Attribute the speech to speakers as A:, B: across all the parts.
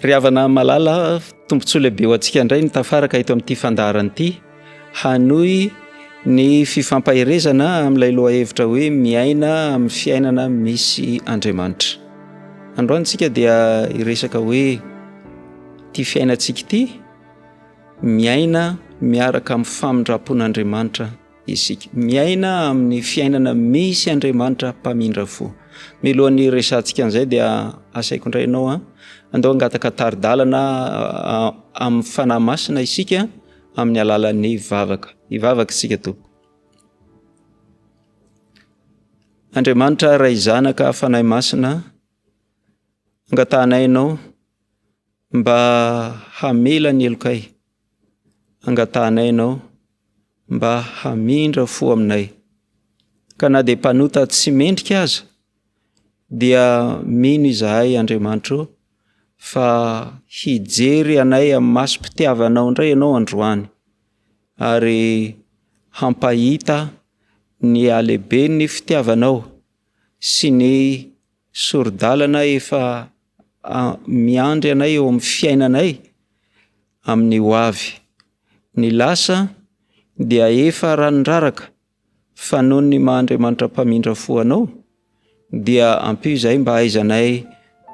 A: Ry havana malala, tombontsoa lehibe ho antsika indray ny tafaraka eto amin'ity fandaharana ity. Hanohy ny fifampaherezana amin'ilay lohahevitra hoe miaina amin'ny fiainana misy Andriamanitra. Androany tsika dia hiresaka hoe ity fiainantsika ity miaina miaraka amin'ny famindram-pon'Andriamanitra isika. Miaina amin'ny fiainana misy Andriamanitra mpamindra fo. Milohan'ny hiresahantsika an'izay dia asaiko indray ianao an, andao hangataka tari-dalana amin'ny Fanahy Masina isika amin'ny alalan'ny vavaka. Hivavaka isika tompoko. Andriamanitra Ray Zanaka Fanahy Masina, angatahanay Ianao mba hamela ny helokay. Angatahanay Ianao mba hamindra fo aminay. Ka na dia mpanota tsy mendrika aza, dia mino izahay Andriamanitro fa hijery anay amin'ny masom-pitiavanao indray Ianao androany, ary hampahita ny halehiben'ny fitiavanao sy ny sori-dalana efa miandry anay eo amin'ny fiainanay amin'ny ho avy. Ny lasa dia efa ranondraraka fa noho ny maha Andriamanitra mpamindra fo anao dia ampio izahay mba hahaizanay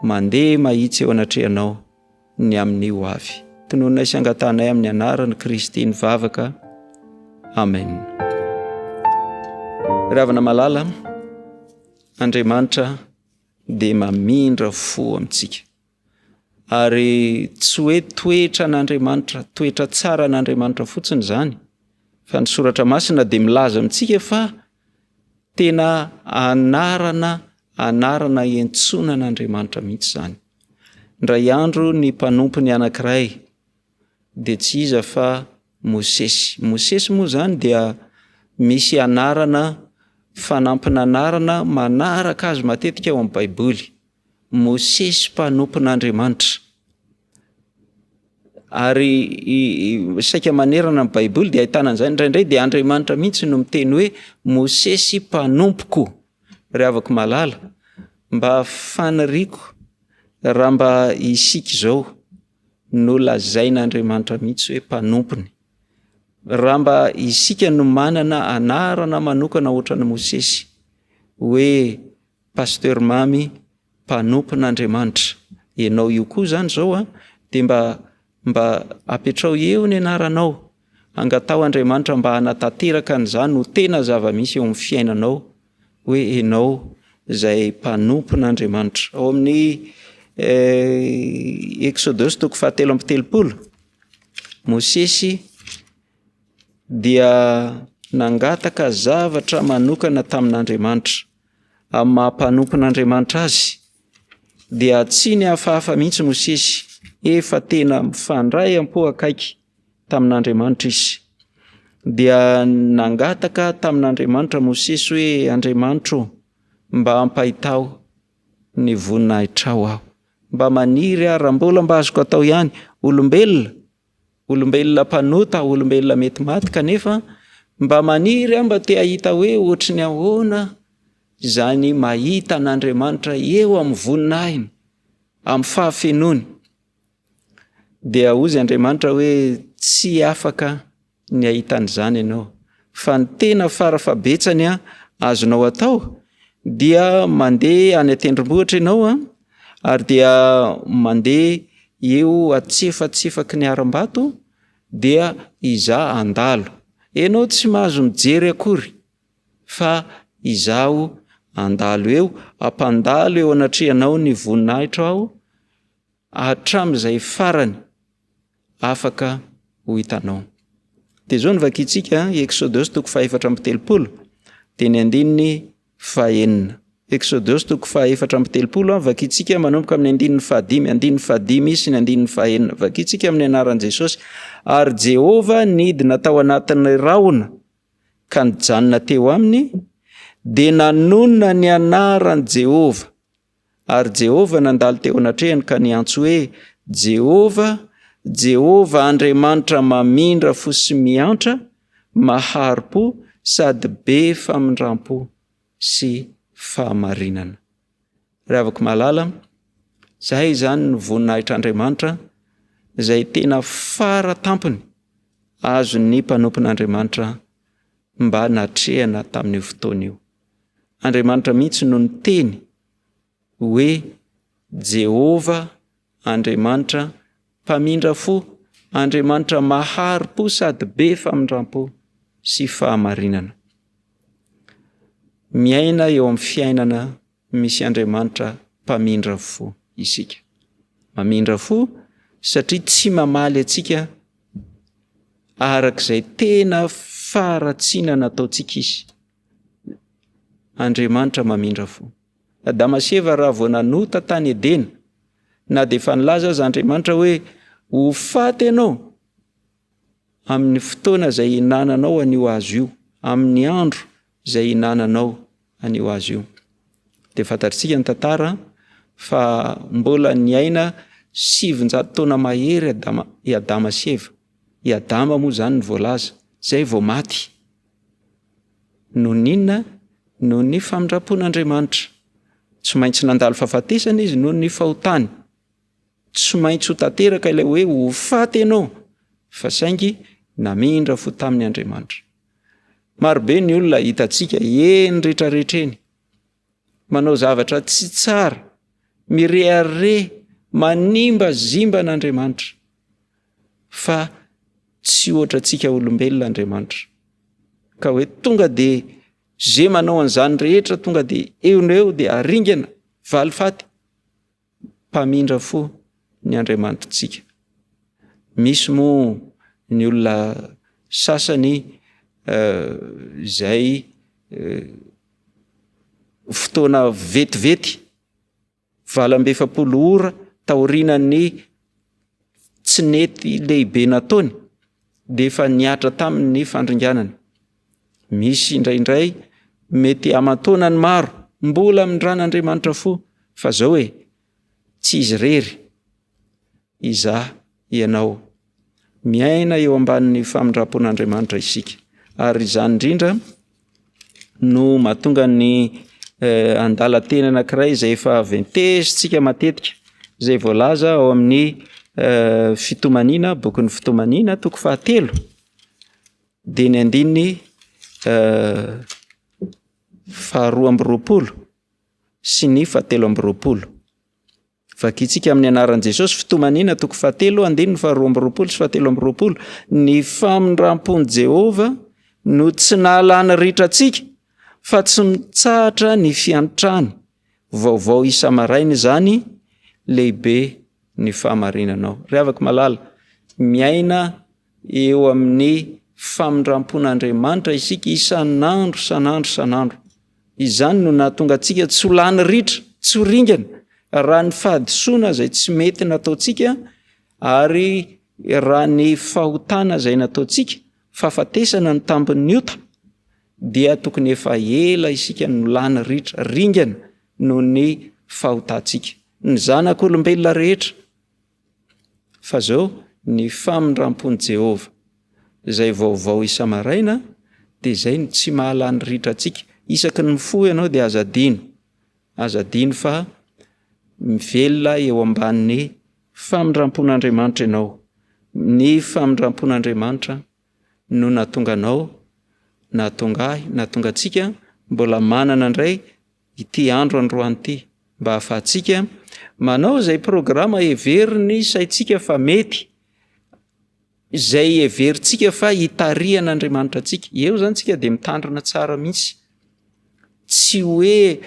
A: mandeha mahitsy eo anatrehanao ny amin'ny ho avy. Tonononay sy angatahanay amin'ny anaran'i Kristy ny vavaka. Amen. Ry havana malala, Andriamanitra dia mamindra fo amintsika. Ary tsy hoe toetra an'Andriamanitra, toetra tsara an'Andriamanitra fotsiny izany, fa ny soratra masina dia milaza amintsika fa tena anarana anarana iantsoana an'Andriamanitra mihitsy izany. Indray andro ny mpanompony anankiray dia tsy iza fa Mosesy. Mosesy moa izany dia misy anarana fanampin'anarana manaraka azy matetika ao amin'ny Baiboly. Mosesy mpanompon'Andriamanitra. Ary saika manerana ny Baiboly dia ahitana an'izany. Indraindray dia Andriamanitra mihitsy no miteny hoe Mosesy mpanompoko. Ry havako malala, mba faniriako raha mba isika izao no lazain'Andriamanitra mihitsy hoe mpanompony. Raha mba isika no manana anarana manokana ohatran'i Mosesy hoe Pasteur Mamy mpanompon'Andriamanitra. Ianao io koa izany izao an, dia mba mba apetrao eo ny anaranao. Angataho Andriamanitra mba hanatanteraka an'izany ho tena zava-misy eo amin'ny fiainanao hoe ianao izay mpanompon'Andriamanitra. Ao amin'ny eh, Eksodosy toko fahatelo amby telopolo, Mosesy dia nangataka zavatra manokana tamin'Andriamanitra. Amin'ny maha mpanompon'Andriamanitra azy, dia tsy nihafahafa mihitsy Mosesy, efa tena mifandray am-po akaiky tamin'Andriamanitra izy. Dia nangataka tamin'Andriamanitra Mosesy hoe, Andriamanitro, mba ampahitao ny voninahitrao aho. Mba maniry aho, raha mbola mba azoko atao ihany, olombelona, Olombelona mpanota, olombelona mety maty kanefa mba maniry aho mba te hahita hoe ohatry ny ahoana izany mahita an'Andriamanitra eo amin'ny voninahiny, amin'ny fahafenoany. Dia hozy Andriamanitra hoe tsy afaka ny hahita an'izany ianao. Fa ny tena farafahabetsany azonao atao dia mandeha any an-tendrombohitra ianao an, ary dia mandeha eo atsefatsefaky ny harambato dia izaho handalo. Ianao tsy mahazo mijery akory fa izaho handalo eo, hampandalo eo anatrehanao ny voninahitro aho hatramin'izay farany afaka ho hitanao. Dia izao no vakintsika, Eksodosy toko fahefatra amby telopolo, dia ny andininy fahenina. Eksodosy toko fahefatra amby telopolo, vakintsika manomboka amin'ny andininy fahadimy, andininy fahadimy sy ny andininy fahenina. Vakintsika amin'ny anaran'i Jesosy. Ary Jehovah nidina tao anatin'ny rahona ka nijanona teo aminy, dia nanonona ny anaran'i Jehovah. Ary Jehovah nandalo teo anatrehany ka niantso hoe, Jehovah, Jehovah Andriamanitra mamindra fo sy miantra, mahari-po sady be famindram-po sy fahamarinana. Ry havako malala, Izay izany no voninahitr'Andriamanitra izay tena fara tampony azon'ny mpanompon'Andriamanitra mba natrehana tamin'io fotoana io. Andriamanitra mihitsy no niteny hoe Jehovah Andriamanitra mpamindra fo, Andriamanitra mahari-po sady be famindram-po sy fahamarinana. Miaina eo amin'ny fiainana misy Andriamanitra mpamindra fo isika. Mamindra fo satria tsy mamaly antsika araka izay tena faharatsiana nataontsika izy. Andriamanitra mamindra fo. Adama sy Eva raha vao nanota tany Edena, na dia efa nilaza aza Andriamanitra hoe ho faty ianao amin'ny fotoana izay hinananao an'io hazo io, amin'ny andro izay hinananao an'io hazo io. Dia fantatritsika ny tantara fa mbola niaina 900 taona mahery Adama, i Adama sy Eva. I Adama moa izany no voalaza, izay vao maty. Noho ny inona? Noho ny famindram-pon'Andriamanitra. Tsy maintsy nandalo fahafatesana izy noho ny fahotany. Tsy maintsy ho tanteraka ilay hoe ho faty ianao, fa saingy namindra fo taminy Andriamanitra. Marobe ny olona hitantsika eny rehetrarehetra eny, manao zavatra tsy tsara, mirehareha, manimbazimba an'Andriamanitra. Fa tsy ohatra antsika olombelona Andriamanitra. Ka hoe tonga de ze manao an'izany rehetra tonga de eo no eo de aringana, valifaty. Mpamindra fo ny Andriamanitritsika. Misy moa ny olona sasany izay fotoana vetivety, 48 ora taorianan'ny tsy nety lehibe nataony dia efa nihatra taminy ny fandringanana. Misy indraindray mety aman-taonany maro mbola amindran'Andriamanitra fo fa zao e, tsy izy irery, izaho, ianao. Miaina eo ambanin'ny famindram-pon'Andriamanitra isika. Ary izany indrindra no mahatonga ny eh, andalan-teny anankiray izay efa ventesintsika matetika, izay voalaza ao amin'ny eh, Fitomaniana, bokin'ny Fitomaniana, toko fahatelo, dia ny andininy eh, faharoa amby roapolo sy ny fahatelo amby roapolo. Vakintsika amin'ny anaran'i Jesosy, Fitomaniana toko fahatelo, andininy faharoa amby roapolo sy fahatelo amby roapolo. Ny famindram-pon'i Jehovah no tsy nahalany ritra antsika, fa tsy mitsahatra ny fiantrany. Vaovao isa-maraina izany, lehibe ny fahamarinanao. Ry havako malala, miaina eo amin'ny famindram-pon'Andriamanitra isika isan'andro, isan'andro, isan'andro. Izany no nahatonga antsika tsy ho lany ritra, tsy ho ringana, raha ny fahadisoana izay tsy mety nataontsika ary raha ny fahotana izay nataontsika, fahafatesana ny tambin'ny ota, dia tokony efa ela isika no lany ritra, ringana noho ny fahotantsika. Ny zanak'olombelona rehetra Fa zao, ny famindram-pon'i Jehovah, izay vaovao isa-maraina, dia izay no tsy mahalany ritra antsika. Isaky ny mifoha ianao dia aza adino, aza adino fa mivelona eo ambanin'ny famindram-pon'Andriamanitra ianao. Ny famindram-pon'Andriamanitra no nahatonga anao, nahatonga ahy, nahatonga antsika mbola manana indray ity andro androany ity mba hahafahantsika manao izay programa heverin'ny saintsika fa mety, izay heverintsika fa hitarihan'Andriamanitra antsika. Eo izany tsika dia mitandrina tsara mihitsy. Tsy hoe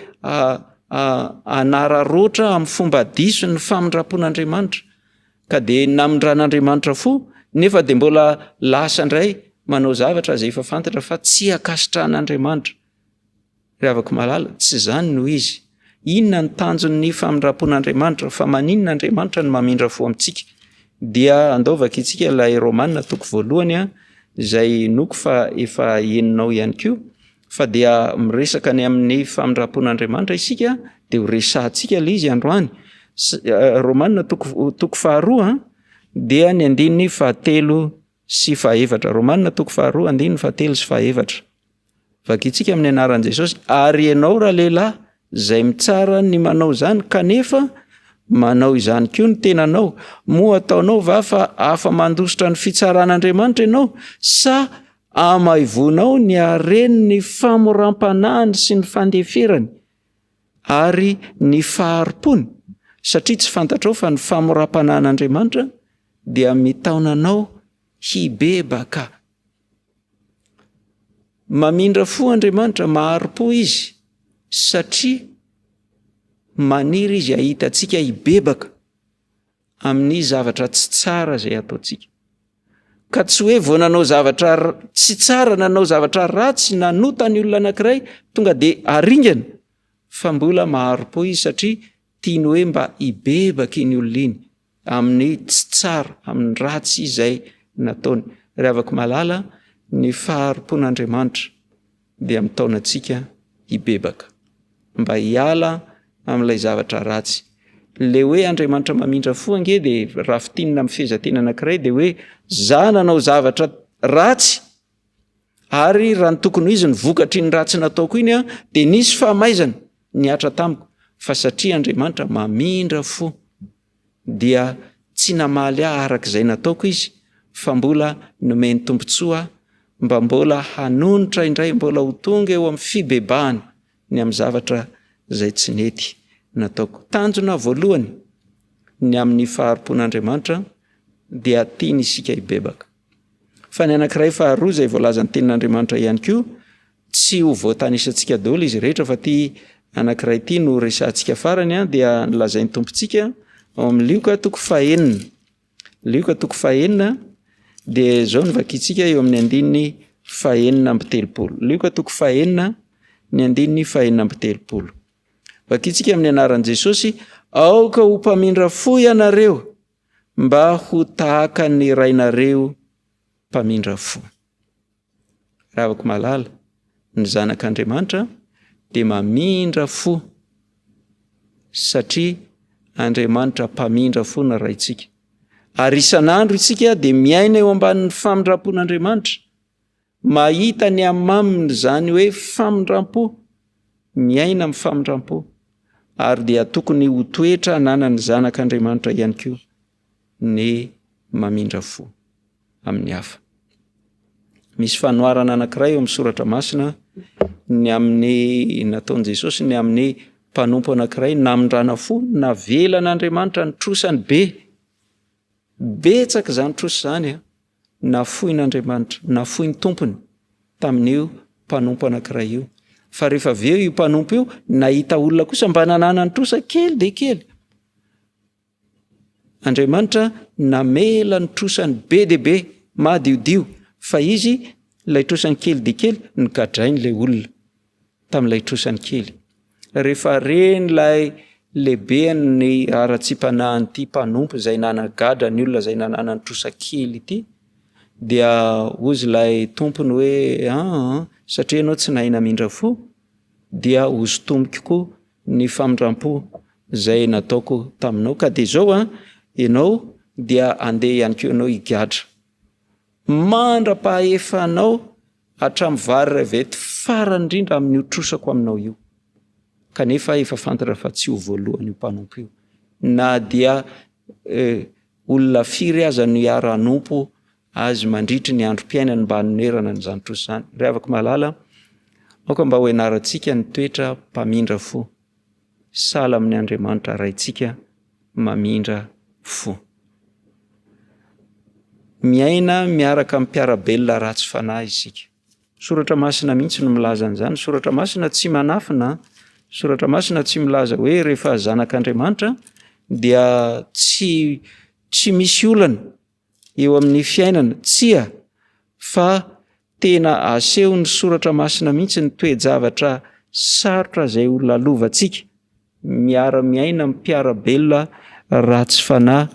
A: hanararaotra amin'ny fomba diso ny famindram-pon'Andriamanitra ka dia namindran'Andriamanitra fo nefa dia mbola lasa indray manao zavatra izay efa fantatra fa tsy ankasitrahan'Andriamanitra. Ry havako malala, tsy izany no izy. Inona ny tanjon'ny famindram-pon'Andriamanitra? Fa maninona Andriamanitra no mamindra fo amintsika? Dia andao vakintsika ilay Romana toko voalohany izay inoako fa efa henonao ihany koa fa dia miresaka ny amin'ny famindram-pon'Andriamanitra isika dia ho resahantsika ilay izy androany. Romana toko toko faharoa dia ny andininy fahatelo sy fahaefatra. Romana toko faharoa andininy fahatelo sy fahaefatra. Vakintsika amin'ny anaran'i Jesosy, ary ianao ralehilahy izay mitsara ny manao izany kanefa Manao izany koa ny tenanao. Moa ataonao va fa afa-mandositra ny fitsaran'Andriamanitra ianao? Sa amaivonao ny haren'ny famoram-panahiny sy ny fandeferany ary ny fahari-pony? Satria tsy fantatrao fa ny famoram-panahin'Andriamanitra dia mitaona anao hibebaka. Mamindra fo Andriamanitra, mahari-po Izy, satria maniry Izy hahita antsika hibebaka amin'ny zavatra tsy tsara izay ataontsika. Ka tsy hoe vao nanao zavatra tsy tsara, nanao zavatra ratsy, nanota ny olona anankiray, tonga dia aringana, fa mbola mahari-po Izy satria tiany hoe mba hibebaka iny olona iny. amin'ny tsy tsara, amin'ny ratsy izay nataony. Ry havako malala, ny fahari-pon'Andriamanitra dia mitaona antsika hibebaka, mba hiala amin'ilay zavatra ratsy. Le hoe Andriamanitra mamindra fo ange dia raha fintinina amin'ny fehezanteny anankiray dia hoe za nanao zavatra ratsy ary raha ny tokony ho izy ny vokatr'iny ratsy nataoko iny an dia nisy fahamaizana nihatra tamiko fa satria Andriamanitra mamindra fo dia tsy namaly ahy araka izay nataoko izy fa mbola nomeny tombontsoa aho mba mbola hanonitra indray mbola ho tonga eo amin'ny fibebahana ny amin'ny zavatra izay tsy nety nataoko. Tanjona voalohany ny amin'ny fahari-pon'Andriamanitra dia tiany isika hibebaka. Fa ny anankiray faharoa izay voalazan'ny tenin'Andriamanitra ihany koa Tsy ho voatanisantsika daholo izy rehetra fa ity anankiray ity no resahantsika farany an, dia nolazain'ny Tompontsika ao amin'ny Lioka toko fahenina. Lioka toko fahenina dia izao no vakintsika eo amin'ny andininy 36. Lioka toko fahenina ny andininy 36. Vakintsika amin'ny anaran'i Jesosy, aoka ho mpamindra fo ianareo mba ho tahaka ny Rainareo mpamindra fo. Ravako malala, ny zanak'Andriamanitra dia mamindra fo satria Andriamanitra mpamindra fo ny Raintsika. Ary isan'andro isika dia miaina eo ambanin'ny famindram-pon'Andriamanitra. Mahita ny hamaminy izany hoe famindram-po, miaina amin'ny famindram-po. Ary dia tokony ho toetra ananan'ny zanak'Andriamanitra ihany koa ny mamindra fo amin'ny hafa. Misy fanoharana anankiray eo amin'ny soratra masina ny amin'ny nataon'i Jesosy ny amin'ny mpanompo anankiray namindrana fo, navelan'Andriamanitra ny trosany be. Betsaka izany trosa izany a, nafoin'Andriamanitra, nafoin'ny tompony tamin'io mpanompo anankiray io. Fa rehefa avy eo io mpanompo io nahita olona kosa mba nananany trosa kely dia kely. Andriamanitra namela ny trosany be dia be madiodio fa izy ilay trosany kely dia kely nogadrainy ilay olona tamin'ilay trosany kely. Rehefa ren'ilay lehiben'ny haratsiam-panahin'ity mpanompo izay nanagadra ny olona izay nananany trosa kely ity dia hozy ilay tompony hoe aa satria ianao tsy nahay namindra fo dia hosintomiko koa ny famindram-po izay nataoko taminao ka dia izao an, ianao dia andeha ihany koa ianao higadra mandra-pahefanao hatramin'ny vary iray venty farany indrindra amin'io trosako aminao io. Kanefa efa fantatra fa tsy ho voalohany io mpanompo io na dia eh, olona firy aza no hiara-hanompo azy mandritry ny androm-piainany mba hanonerana an'izany trosa izany. Ry havako malala, aoka mba ho ianarantsika ny toetra mpamindra fo, sahala amin'ny Andriamanitra Raintsika mamindra fo. Miaina miaraka amin'ny mpiara-belona ratsy fanahy isika. Soratra masina mihitsy no milaza an'izany. Soratra masina tsy manafina. Soratra masina tsy milaza hoe rehefa zanak'Andriamanitra dia tsy tsy misy olana eo amin'ny fiainana? Tsia, fa tena asehon'ny Soratra Masina mihitsy ny toe-javatra sarotra izay ho lalovantsika miara-miaina amin'ny mpiara-belona ratsy fanahy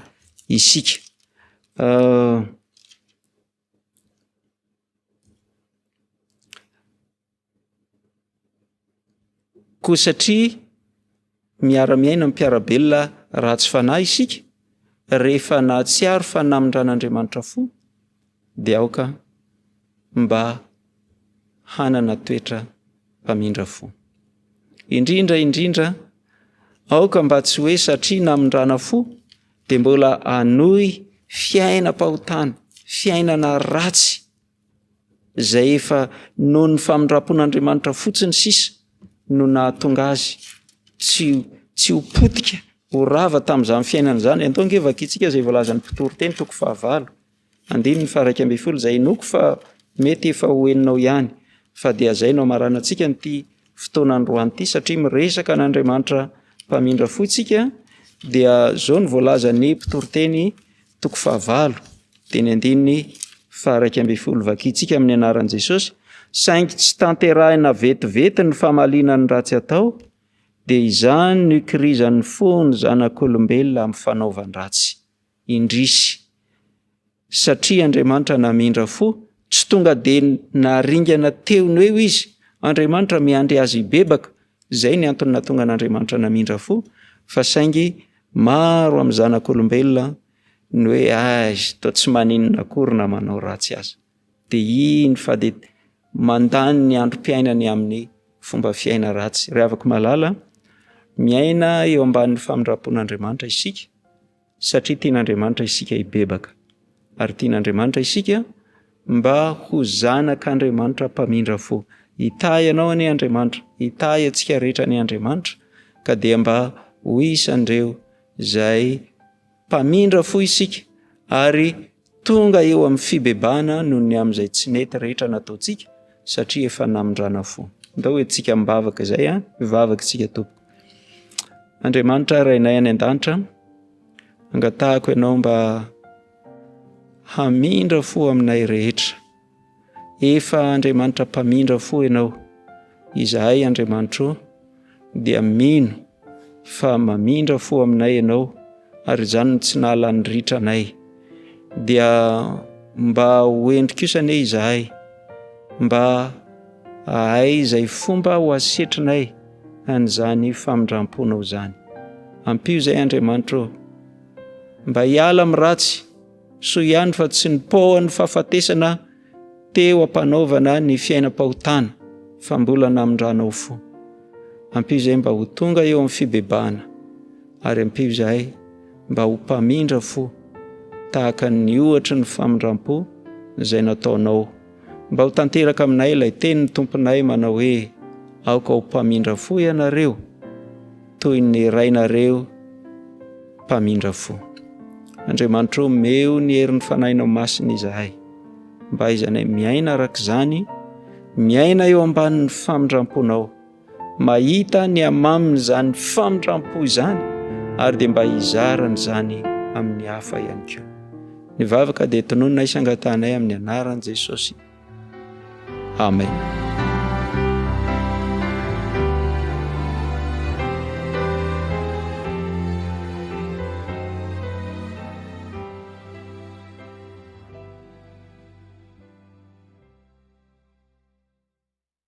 A: isika. Koa satria miara-miaina amin'ny mpiara-belona ratsy fanahy isika, rehefa nahatsiaro fa namindran'Andriamanitra fo, dia aoka mba hanana toetra mpamindra fo. Indrindra indrindra. Aoka mba tsy hoe satria namindrana fo dia mbola hanohy fiainam-pahotana, fiainana ratsy izay efa noho ny famindram-pon'Andriamanitra fotsiny sisa no nahatonga azy tsy tsy ho potika, ho rava tamin'izany fiainana izany. Andao ange vakintsika izay voalazan'ny mpitoriteny toko fahavalo. Andininy faha-11 izay inoako fa mety efa ho henonao ihany fa dia izay no hamaranantsika an'ity fotoana androany ity satria miresaka an'Andriamanitra mpamindra fo isika dia izao no voalazan'ny mpitoriteny toko fahavalo dia ny andininy faha-11 vakintsika amin'ny anaran'i Jesosy saingy tsy tanterahina vetivety ny famaliana ny ratsy atao dia izany no ikirizan'ny fon'ny zanak'olombelona amin'ny fanaovan-dratsy. Indrisy! Satria Andriamanitra namindra fo, tsy tonga dia naringana teo no eo izy. Andriamanitra miandry azy hibebaka, izay ny antony nahatonga an'Andriamanitra namindra fo, fa saingy maro amin'ny zanak'olombelona ny hoe aiz, toa tsy maninona akory na manao ratsy aza. Dia iny fa dia mandany ny androm-piainany amin'ny fomba fiaina ratsy. Ry havako malala, miaina eo ambanin'ny famindram-pon'Andriamanitra isika. Satria tian'Andriamanitra isika hibebaka, ary tian'Andriamanitra isika mba ho zanak'Andriamanitra mpamindra fo. Hitahy anao anie Andriamanitra, hitahy antsika rehetra anie Andriamanitra, ka dia mba ho isan'ireo izay mpamindra fo isika ary Tonga eo amin'ny fibebahana noho ny amin'izay tsy nety rehetra nataontsika satria efa namindrana fo. Ndao entintsika am-bavaka izay an, hivavaka isika tompoko. Andriamanitra Rainay any an-danitra, angatahako ianao mba hamindra fo aminay rehetra. Efa Andriamanitra mpamindra fo ianao. Izahay Andriamanitro dia mino fa mamindra fo aminay ianao ary izany no tsy nahalany ritra anay. Dia mba ho hendry kosa anie izahay mba hahay izay fomba ho asetrinay an'izany famindram-ponao izany. Ampio izay Andriamanitro mba hiala amin'ny ratsy. Soa ihany fa tsy nipohan'ny fahafatesana teo am-panaovana ny fiainam-pahotana fa mbola namindranao fo. Ampio izahay mba ho tonga eo amin'ny fibebahana ary ampio izahay mba ho mpamindra fo tahaka ny ohatry ny famindram-po izay nataonao. Mba ho tanteraka aminay ilay tenin'ny Tomponay manao hoe, Aoka ho mpamindra fo ianareo toy ny Rainareo mpamindra fo. Andriamanitra ô, omeo ny herin'ny Fanahinao Masina izahay, mba hahaizanay miaina araka izany, miaina eo ambanin'ny famindram-ponao, mahita ny hamamin'izany famindram-po izany, ary dia mba hizara an'izany amin'ny hafa ihany koa. Ny vavaka dia tononina isan-gatahanay amin'ny anaran'i Jesosy. Amen.